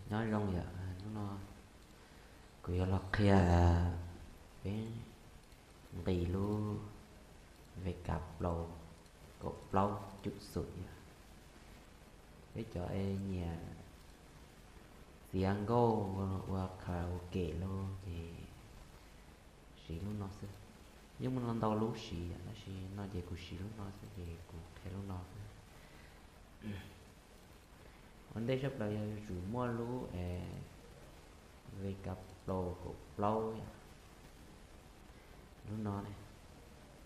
Nyob zoo yom, hnub no kuv yuav los qhia peb nqis lub Vega Pro kaum plaub cum xum yom. Peb cov nyiam txiav nkauj ua karaoke los ces siv lub no xwb. Yeej muaj ntau lub siv yom, tab sis no ces kuv siv lub no xwb ces kuv qhia lub no xwb. Ua ntej tshaj plaws yog yuav tsum muaj lub Vega Pro kaum plaub yom. Lub no ne,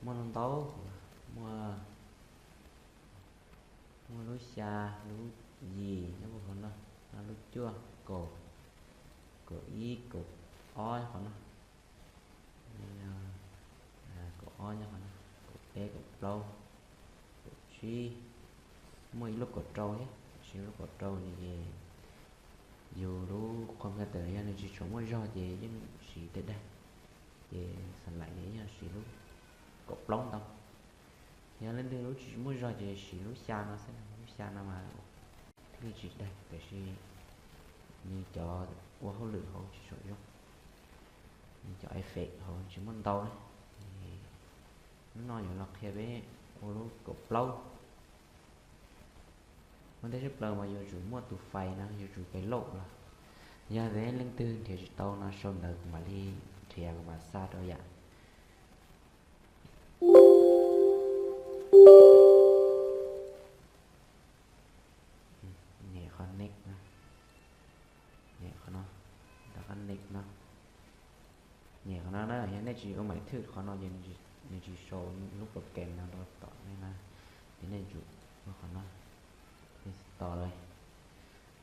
muaj ntau, muaj, muaj lub xya, lub yim nyob puag hauv no, lub cuaj, kaum, kaum ib, kaum ob qhov no, kaum ob nyob qhov no, kaum peb, kaum plaub, kaum tsib, muaj ib lub kaum rau thiab, tab sis lub kaum rau no ces yus lub qhov computer yog nws tsis tshua muaj zog ces yeej siv daig daig, ces xam laim ces yog siv lub kaum plaub ntau. Yog leej twg lub tsis muaj zog ces siv lub xya no xwb, lub xya no mas thiaj li tsis daig, tiam sis nws cov ua hauj lwm hauv tsis tshua zoo, nws cov effect hauv tsis muaj ntau na. Lub no yuav los qhia peb ua lub kaum plaub. Ua ntej tshaj plaws mas yuav tsum muaj tus fais no, yuav tsum fais laum los. Yog tias leej twg nrhiav tsis tau no sau ntawv kuv mam li nrhiav kuv mam xa rau yom. Nyem qhov next no, nyem qhov no, rov qab next no. Nyem qhov no na, yog nej tsis ua maim thwj qhov no ces nws tsis sau lub program no rau tom nej na. Ces nej tsum ua qhov no, install lawm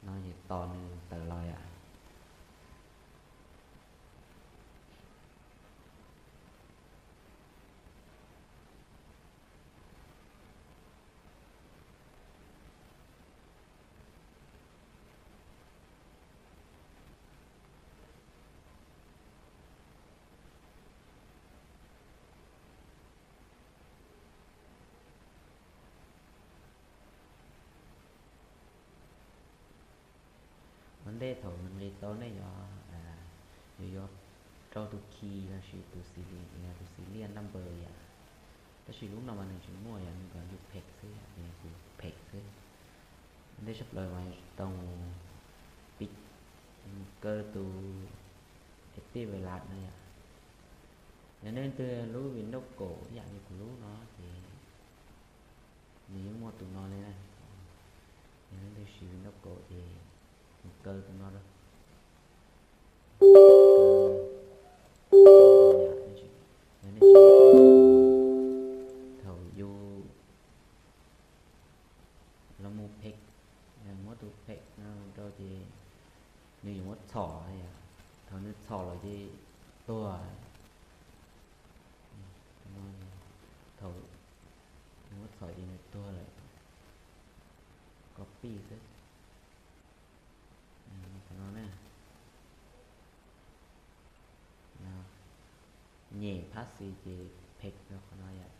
no ces tos nws tawm los yom. Ua ntej thaum nws nqis tau nej yuav, yuav, yuav rau tus key los sis tus serial, tus serial number yom. Tab sis lub no mas nws tsis muaj yom, nws kom yus pick xwb yom, ces kuv pick xwb. Ua ntej tshaj plaws mas yuav tau mus pick, mus kaw tus active wallet no yom. Yog nej twg lub Windows kaum ib yam li kuv lub no ces nws yeej muaj tus no li na. Yog leej twg siv Windows kaum ces mus kaw tus no rau. Yog nej siv, thaum yus los mus pick, muab tus pick no rau ces nws yuav muab txhom, thaum nws txhom lawm ces tuag. Thaum nws muab txhom ces nws tuag lawm, copy xwb. Qhov no na, nyem phab xis ces pick rau qhov no yom.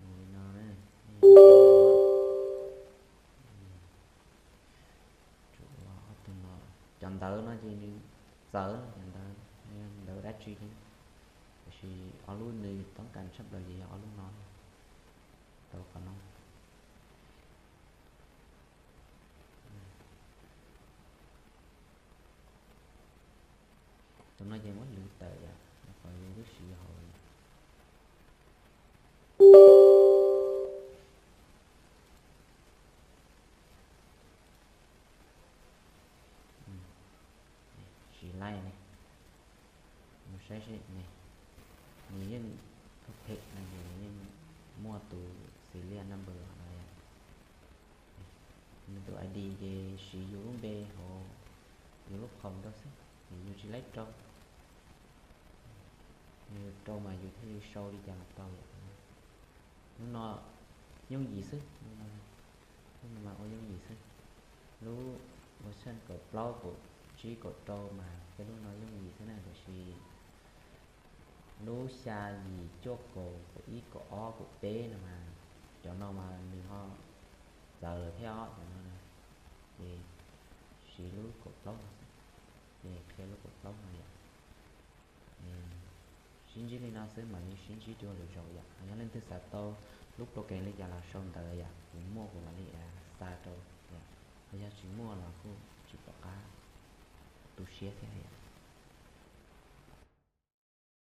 Mus li no na, nej yuav tsum ua ob tug no. Cov ntawv no ces nws txawv, cov ntawv, ntawv dab tsi li, tiam sis ob lub nws toob kas tshaj plaws ces yog ob lub no, tau qhov no. Tus no ces muab lwv tawm yom, rau qhov yus lub siv hauv. Siv laij ne, mus saib seb ne, nws yeej, tus pick no ces nws yeej muaj tus serial number no yom. Nws tus I D ces siv yus lub npe hauv yus lub qhov nrog xwb, ces yus tsis laib rau. Yus rau mas yus thiaj li sau li cas los tau yom. Lub no yooj yim xwb, lub no mas ua yooj yim xwb. Lub version kaum plaub, kaum tsib, kaum rau mas tej lub no yooj yim xwb na, tiam sis lub xya, yim, cuaj, kaum, kaum ib, kaum ob, kaum peb no mas, cov no mas nws ho txawv lawm thiab os, cov no na. Ces siv lub kaum plaub no xwb, ces qhia lub kaum plaub no yom. Sib ntsib li no xwb mam li sib ntsib dua lwm zaus yom. Yog leej twg xav tau lub program li cas los sau ntawv yom, kuv muaj kuv mam li xa rau yom. Ho yog tsis muaj los kuj tsis pom qab tu siab thiab yom.